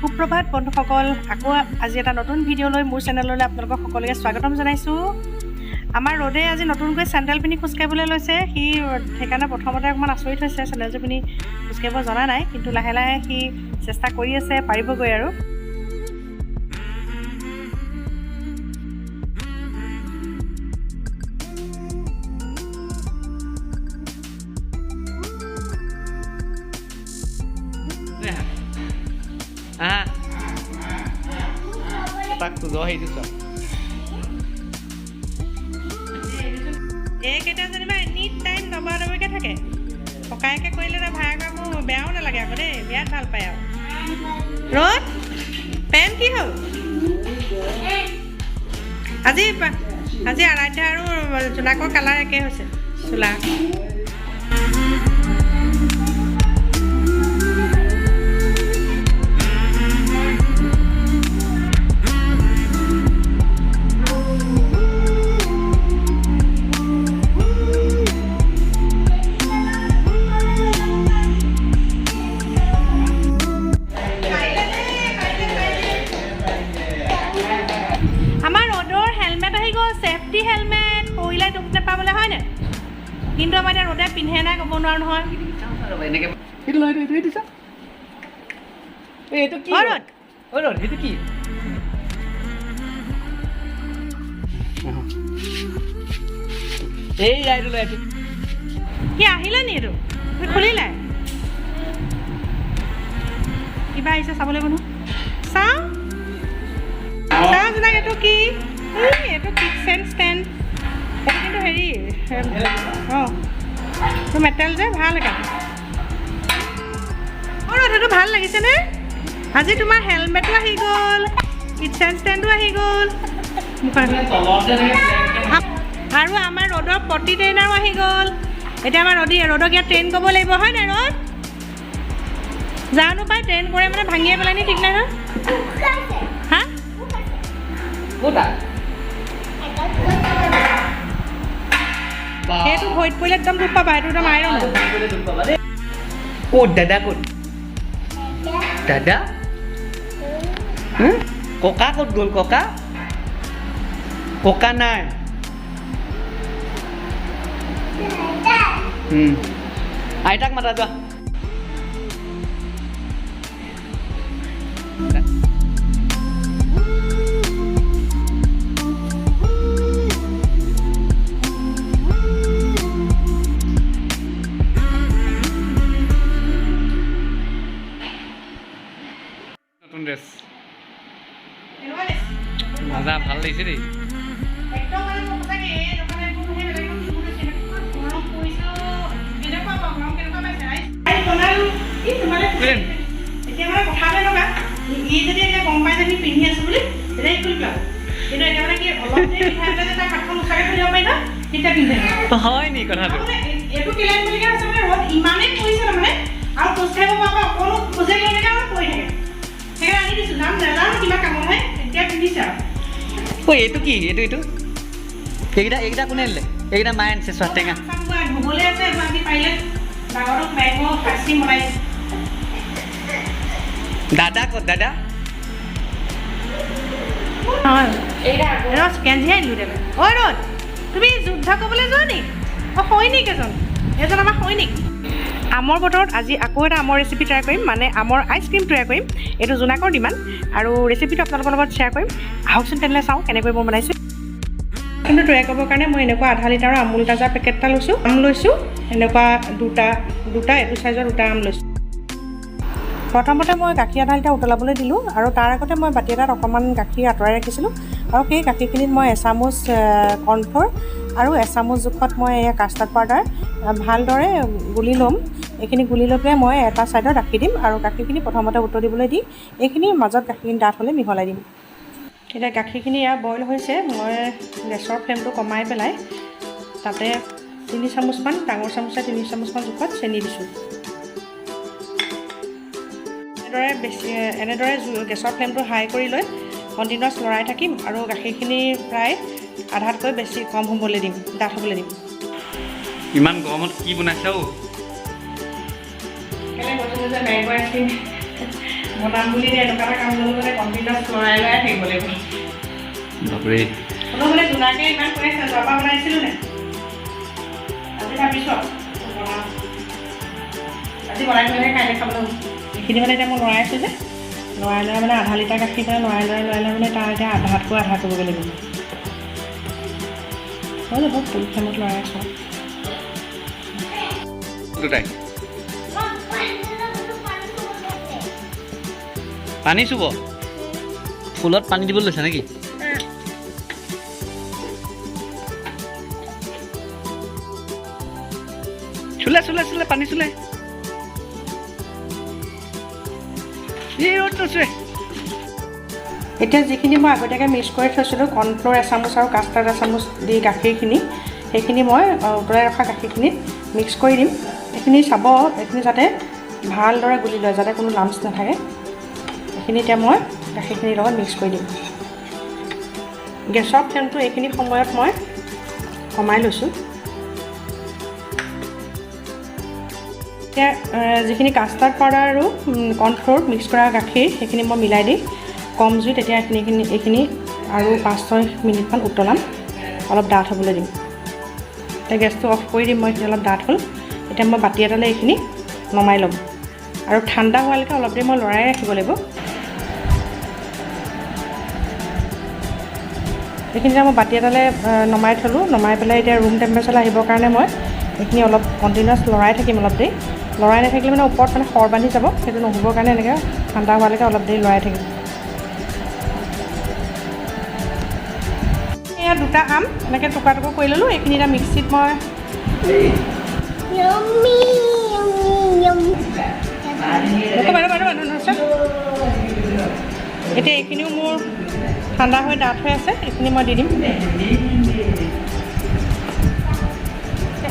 সুপ্ৰভাত বন্ধুসকল, আকৌ আজি এটা নতুন ভিডিঅ' লৈ মোৰ চেনেললৈ আপোনালোকক সকলোকে স্বাগতম জনাইছোঁ। আমাৰ ৰ'দে আজি নতুনকৈ চেণ্ডেল পিন্ধি খোজকাঢ়িবলৈ লৈছে। সি সেইকাৰণে প্ৰথমতে অকণমান আচৰিত হৈছে, চেণ্ডেলযোৰ পিন্ধি খোজকাঢ়িব জনা নাই। কিন্তু লাহে লাহে সি চেষ্টা কৰি আছে, পাৰিবগৈ। আৰু আহা, তাক খোজৰ হেৰিটো চোৱা। এইকেইটা যেনিবা এনি টাইম দবা দবিকৈ থাকে। ককায়েকে কৰিলে তাৰ ভায়েক আকৌ বেয়াও নালাগে আকৌ দেই, বিৰাট ভাল পায়। আৰু ৰ'দ পেন কি হ'ল আজি? আজি আৰাধ্যা আৰু জোনাকৰ কালাৰ একে হৈছে চোলা। আমাৰ ৰ'দৰ হেলমেট আহি গ'ল, ছেফটি হেলমেট, পৰিলে দুখ নাপাবলৈ, হয় নাই? কিন্তু আমাৰ এতিয়া ৰ'দে পিন্ধে নাই ক'ব নোৱাৰোঁ নহয়। এনেকে সেইটো নহয়, এইটো, এইটো চা। এই এইটো কি? অ ৰ'দ। অ ৰ'দ, সেইটো কি? এই এইটো লৈ, এইটো। কি আহিলে নি? এইটো তুমি খুলিলে? কিবা আহিছে, চাব লাগিব নহয়। চাওঁ চাওঁ জোনাক, এইটো কি? এই এইটো কিটচেন ষ্টেণ্ড। এইটো কিন্তু হেৰি, অঁ, এইটো মেটেল যে, ভাল সেইকাৰণে। অঁ ৰ'দ, সেইটো ভাল লাগিছেনে? আজি তোমাৰ হেলমেটো আহি গ'ল, কিটচেন ষ্টেণ্ডো আহি গ'ল মুখত। আৰু আমাৰ ৰ'দৰ পটি ট্ৰেইনাৰো আহি গ'ল। এতিয়া আমাৰ ৰ'দক ইয়াত ট্ৰেইন কৰিব লাগিব, হয় নাই ৰ'দ? জানো পাই, ট্ৰেইন কৰে মানে ভাঙিয়ে পেলাই নি ঠিক নাই নহয়। হা। ক'তা? সেইটো ভৰিত পৰিলে একদম দুখ পাবা, সেইটো একদম আইৰণ। ক'ত দাদা? ক'ত দাদা? হুম? ককা ক'ত গ'ল? ককা, ককা নাই। আইতাক মাতা যোৱা। নতুন ড্ৰেছ, মজা, ভাল লাগিছে দেই। একদম মানে মই সঁচাকৈ এই দোকানে এইবোৰ সেই বেলেগ এখন কিনিব লৈছোঁ। এনেকুৱা গৰম পৰিছে অ'। কেনেকুৱা বাৰু গৰম কেনেকুৱা পাইছে ৰাইজ? বনালোঁ ই তোমালে। এতিয়া মানে কথাটো এনেকুৱা, ই যদি এতিয়া গম পাই যে আমি পিন্ধি আছোঁ বুলি, তেতিয়া সি খুলি পেলাব। কিন্তু এতিয়া মানে কি, অলপ দেৰি পিন্ধাই পেলাই যে তাৰ হাতখন উচাকে থৈ দিব পাৰি ন, তেতিয়া পিন্ধে। হয় নি কথাটো? মানে এইটো কেলে আনিবলগীয়া হৈছে, মানে ৰ'দ ইমানেই পৰিছে তাৰমানে, আৰু খোজ কাঢ়িব পৰা অকণো খোজে গ'লে আৰু পৰি থাকে, সেইকাৰণে আনি দিছোঁ। যাম নাজানো কিবা কামত হয়, এতিয়া পিন্ধিছে আৰু। ঐ, এইটো কি? এইটো এইকেইটা, এইকেইটা কোনে আনিলে? এইকেইটা মায়ে আনিছে, চোৱা, টেঙা। ধুবলৈ আছে এইবোৰ। আমি পাৰিলে ডাঙৰটোক মেংগ' আইচক্ৰীম বনাই দিছোঁ। দাদা ক'ত দাদা? নহয়, কেঞ্জিহে আনিলোঁ দে। ঐ ৰ'দ, তুমি যুদ্ধ কৰিবলৈ যোৱা নি? অঁ, সৈনিক এজন, এজন আমাৰ সৈনিক। আমৰ বতৰত আজি আকৌ এটা আমৰ ৰেচিপি ট্ৰাই কৰিম, মানে আমৰ আইচক্ৰীম তৈয়াৰ কৰিম। এইটো জোনাকৰ ডিমাণ্ড আৰু ৰেচিপিটো আপোনালোকৰ লগত শ্বেয়াৰ কৰিম। আহকচোন তেনেহ'লে, চাওঁ কেনেকৈ মই বনাইছোঁ। কিন্তু তৈয়াৰ কৰিবৰ কাৰণে মই এনেকুৱা আধা লিটাৰৰ আমুল তাজা পেকেট এটা লৈছোঁ। আম লৈছোঁ এনেকুৱা দুটা দুটা, এইটো চাইজৰ দুটা আম লৈছোঁ। প্ৰথমতে মই গাখীৰ আধা লিটাৰ উতলাবলৈ দিলোঁ আৰু তাৰ আগতে মই বাতি এটাত অকণমান গাখীৰ আঁতৰাই ৰাখিছিলোঁ আৰু সেই গাখীৰখিনিত মই এচামুচ কৰ্ণফ্ল'ৰ আৰু এচামুচ জোখত মই এয়া কাষ্টাৰ্ড পাউডাৰ ভালদৰে গুলি ল'ম। এইখিনি গুলি লৈ পেলাই মই এটা ছাইডত ৰাখি দিম আৰু গাখীৰখিনি প্ৰথমতে উতলিবলৈ দি এইখিনিৰ মাজত গাখীৰখিনি ডাঠ হ'লে মিহলাই দিম। এতিয়া গাখীৰখিনি এয়া বইল হৈছে। মই গেছৰ ফ্লেমটো কমাই পেলাই তাতে 3 চামুচমান, ডাঙৰ চামুচে 3 চামুচমান জোখত চেনি দিছোঁ। এনেদৰে বেছি এনেদৰে গেছৰ ফ্লেমটো হাই কৰি লৈ কণ্টিনিউৱাছ লৰাই থাকিম আৰু গাখীৰখিনি প্ৰায় আধাতকৈ বেছি কম হ'বলৈ দিম, ডাঠ হ'বলৈ দিম। ইমান গৰমত কি বনাইছা অ'? কেলৈ কৈছিলোঁ যে মেংগ' আইচক্ৰীম বনাম বুলি এনেকুৱা এটা কাম ল'লো, মানে কণ্টিনিউৱাছ লৰাই লৰাই থাকিব লাগিব। বাপৰে! হ'লেও মানে জোনাকে ইমান কৈ আছে, যোৱাবাৰ বনাইছিলোঁ নে, আজি ভাবিছোঁ আৰু বনাম। আজি বনাই থ'লেহে কাইলৈ খাবলৈ হ'ব। এইখিনি মানে এতিয়া মই লৰাই আছোঁ যে, লৰাই লৰাই মানে আধা লিটাৰ গাখীৰ মানে লৰাই লৰাই লৰাই লৰাই মানে তাৰ এতিয়া আধাতকৈ আধা কৰিবগৈ লাগিব। হৈ যাব, ফুল ফ্লেমত লৰাই আছোঁ। দুটাই পানী চুব, ফুলত পানী দিবলৈ লৈছে নেকি? চুলে চুলে চুলে, পানী চুলে। এই ৰ'দ নুচুৱে। এতিয়া যিখিনি মই আগতীয়াকৈ মিক্স কৰি থৈছিলোঁ, কৰ্ণফ্ল'ৰ এচামুচ আৰু কাষ্টাৰ্ড এচামুচ দি গাখীৰখিনি, সেইখিনি মই উতলাই ৰখা গাখীৰখিনিত মিক্স কৰি দিম। এইখিনি চাব, এইখিনি যাতে ভালদৰে গুলি লয়, যাতে কোনো লামছ নাথাকে। এইখিনি এতিয়া মই গাখীৰখিনিৰ লগত মিক্স কৰি দিম। গেছৰ ফ্লেমটো এইখিনি সময়ত মই কমাই লৈছোঁ। এতিয়া যিখিনি কাষ্টাৰ্ড পাউডাৰ আৰু কৰ্ণফ্ল'ৰ মিক্স কৰা গাখীৰ, সেইখিনি মই মিলাই দি কম জুইত এতিয়া এইখিনি আৰু 5-6 মিনিটমান উতলাম, অলপ ডাঠ হ'বলৈ দিম। এতিয়া গেছটো অফ কৰি দিম মই। এইখিনি অলপ ডাঠ হ'ল। এতিয়া মই বাতি এটালৈ এইখিনি নমাই ল'ম আৰু ঠাণ্ডা হোৱালৈকে অলপ দেৰি মই লৰাই ৰাখিব লাগিব। এইখিনি মই বাতি এটালৈ নমাই থ'লোঁ। নমাই পেলাই এতিয়া ৰুম টেম্পাৰেচাৰলৈ আহিবৰ কাৰণে মই এইখিনি অলপ কণ্টিনিউৱাছ লৰাই থাকিম। অলপ দেৰি লৰাই নাথাকিলে মানে ওপৰত মানে সৰ বান্ধি যাব। সেইটো নহ'বৰ কাৰণে এনেকৈ ঠাণ্ডা হোৱালৈকে অলপ দেৰি লৰাই থাকিম। এয়া দুটা আম এনেকৈ টুকুৰা টুকুৰ কৰি ল'লোঁ। এইখিনি এতিয়া মিক্সিত মই Yummy, yummy, yummy. ৰ'বা, ৰ'বা, ৰ'বা, ৰ'বা। এতিয়া এইখিনিও মোৰ ঠাণ্ডা হৈ ডাঠ হৈ আছে। এইখিনি মই দি দিম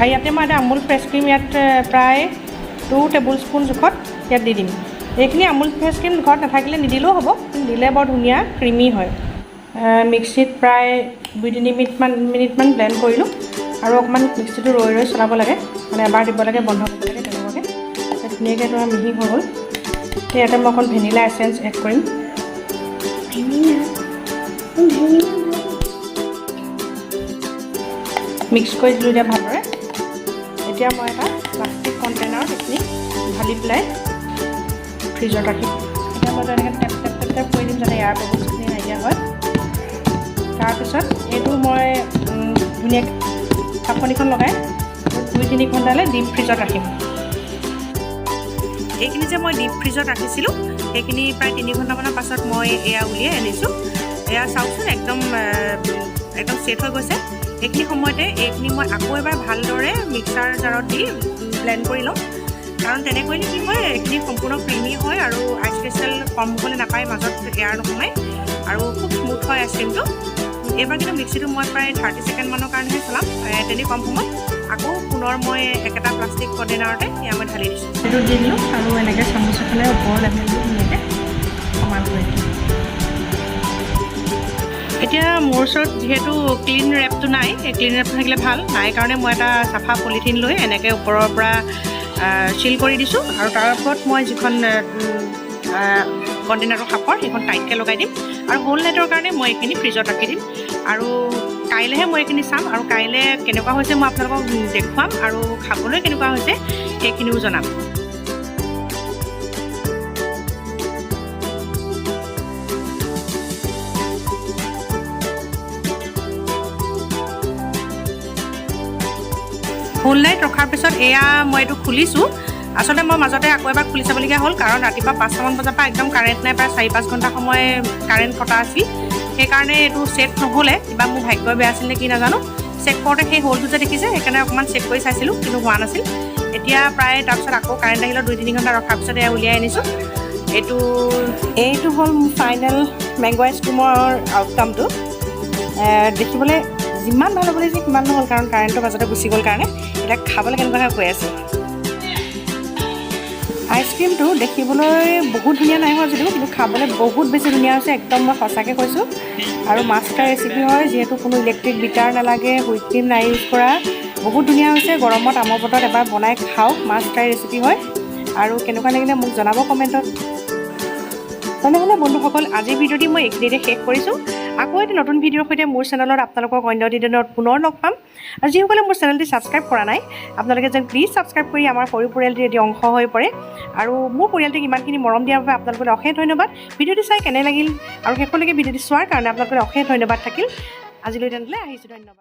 আৰু ইয়াতে মই এটা আমুল ফ্ৰেছ ক্ৰীম ইয়াত প্ৰায় 2 টেবুল স্পুন জোখত ইয়াত দি দিম। এইখিনি আমুল ফ্ৰেছ ক্ৰীম ঘৰত নাথাকিলে নিদিলেও হ'ব, কিন্তু দিলে বৰ ধুনীয়া ক্ৰিমি হয়। মিক্সিত প্ৰায় 2-3 মিনিটমান ব্লেণ্ড কৰিলোঁ আৰু অকণমান মিক্সিটো ৰৈ ৰৈ চলাব লাগে, মানে এবাৰ দিব লাগে, বন্ধ কৰিব লাগে, তেনেকুৱাকৈ। ধুনীয়াকৈ ধৰা মিহি হৈ গ'ল। এতিয়া ইয়াতে মই অকণ ভেনিলা এচেঞ্চ এড কৰিম। Vanilla. Vanilla. Mix কৰি দিলোঁ এতিয়া ভালদৰে। এতিয়া মই এটা প্লাষ্টিক কণ্টেইনাৰত এইখিনি ঢালি পেলাই ফ্ৰিজত ৰাখিম। এতিয়া মই এনেকৈ টেপ টেপ টেপ টেপ কৰি দিম, যাতে এয়াৰ বাবলছখিনি নাইকিয়া হয়। তাৰপিছত এইটো মই ধুনীয়াকৈ ঢাকনিখন লগাই 2-3 ঘণ্টালৈ ডিপ ফ্ৰিজত ৰাখিম। এইখিনি যে মই ডিপ ফ্ৰিজত ৰাখিছিলোঁ, সেইখিনি প্ৰায় 3 ঘণ্টামানৰ পাছত মই এয়া উলিয়াই আনিছোঁ। এয়া চাওকচোন, একদম একদম ছেট হৈ গৈছে। এইখিনি সময়তে এইখিনি মই আকৌ এবাৰ ভালদৰে মিক্সাৰ জাৰত দি ব্লেণ্ড কৰি ল'ম। কাৰণ তেনে কৰিলে কি হয়, এইখিনি সম্পূৰ্ণ ক্ৰিমি হয় আৰু আইচ ক্ৰিষ্টেল ফৰ্ম হ'বলৈ নাপায়, মাজত এয়াৰ নোসোমায় আৰু খুব স্মুথ হয় আইচক্ৰীমটো। এইবাৰ কিন্তু মিক্সিটো মই প্ৰায় 30 ছেকেণ্ডমানৰ কাৰণেহে চলাম। তেনে কম সময় আকৌ পুনৰ মই একেটা প্লাষ্টিক কণ্টেইনাৰতে এয়া মই ঢালি দিছোঁ। সেইটো দি দিলোঁ আৰু এনেকৈ চামুচ এখনে ওপৰৰ লেভেলটো ধুনীয়াকৈ সমান কৰি দিলোঁ। এতিয়া মোৰ ওচৰত যিহেতু ক্লিং ৰেপটো নাই, এই ক্লিং ৰেপটো থাকিলে ভাল, নাই কাৰণে মই এটা চাফা পলিথিন লৈ এনেকৈ ওপৰৰ পৰা চিল কৰি দিছোঁ আৰু তাৰ ওপৰত মই যিখন কণ্টেইনাৰটো সাঁফৰ, সেইখন টাইটকৈ লগাই দিম আৰু হোল নাইটৰ কাৰণে মই এইখিনি ফ্ৰিজত ৰাখি দিম। আৰু কাইলৈহে মই এইখিনি চাম আৰু কাইলৈ কেনেকুৱা হৈছে মই আপোনালোকক দেখুৱাম আৰু খাবলৈ কেনেকুৱা হৈছে সেইখিনিও জনাম। হোল নাইট ৰখাৰ পিছত এয়া মই এইটো খুলিছোঁ। আচলতে মই মাজতে আকৌ এবাৰ খুলি চাবলগীয়া হ'ল, কাৰণ ৰাতিপুৱা 5টামান বজাৰ পৰা একদম কাৰেণ্ট নাই। প্ৰায় 4-5 ঘণ্টা সময় কাৰেণ্ট কটা আছিল। সেইকাৰণে এইটো ছেট নহ'লে। কিবা মোৰ ভাগ্যই বেয়া আছিল নে কি নাজানো। চেক কৰোঁতে সেই হোলটো যে দেখিছে, সেইকাৰণে অকণমান চেক কৰি চাইছিলোঁ, কিন্তু হোৱা নাছিল। এতিয়া প্ৰায় তাৰপিছত আকৌ কাৰেণ্ট আহিলে, 2-3 ঘণ্টা ৰখাৰ পিছত এয়া উলিয়াই আনিছোঁ। এইটো হ'ল মোৰ ফাইনেল মেংগ' আইচক্ৰীমৰ আউটকামটো। দেখিবলৈ যিমান ভাল হ'ব লাগিছিল সিমান নহ'ল, কাৰণ কাৰেণ্টটো মাজতে গুচি গ'ল কাৰণে। এতিয়া খাবলৈ কেনেকুৱা হয় কৈ আছোঁ। আইচক্ৰীমটো দেখিবলৈ বহুত ধুনীয়া নাই হোৱা যদিও, কিন্তু খাবলৈ বহুত বেছি ধুনীয়া হৈছে, একদম মই সঁচাকৈ কৈছোঁ। আৰু মাষ্টাৰ ৰেচিপি হয়, যিহেতু কোনো ইলেক্ট্ৰিক বিটাৰ নালাগে, হুইপ ক্ৰীম নাই ইউজ কৰা। বহুত ধুনীয়া হৈছে। গৰমত আমৰ বতৰত এবাৰ বনাই খাওক। মাষ্ট ট্ৰাই ৰেচিপি হয় আৰু কেনেকুৱা লাগিলে মোক জনাব কমেণ্টত। তেনেহ'লে বন্ধুসকল, আজিৰ ভিডিঅ'টি মই এইখিনিতে শেষ কৰিছোঁ। আকৌ এটি নতুন ভিডিঅ'ৰ সৈতে মোৰ চেনেলত আপোনালোকক অন্য দিনত পুনৰ লগ পাম। আৰু যিসকলে মোৰ চেনেলটি ছাবস্ক্ৰাইব কৰা নাই, আপোনালোকে যেন প্লিজ ছাবস্ক্ৰাইব কৰি আমাৰ সৰু পৰিয়ালটিৰ এটি অংশ হৈ পৰে। আৰু মোৰ পৰিয়ালটিক ইমানখিনি মৰম দিয়াৰ বাবে আপোনালোকলৈ অশেষ ধন্যবাদ। ভিডিঅ'টি চাই কেনে লাগিল আৰু শেষলৈকে ভিডিঅ'টি চোৱাৰ কাৰণে আপোনালোকলৈ অশেষ ধন্যবাদ থাকিল। আজিলৈ তেনেহ'লে আহিছোঁ, ধন্যবাদ।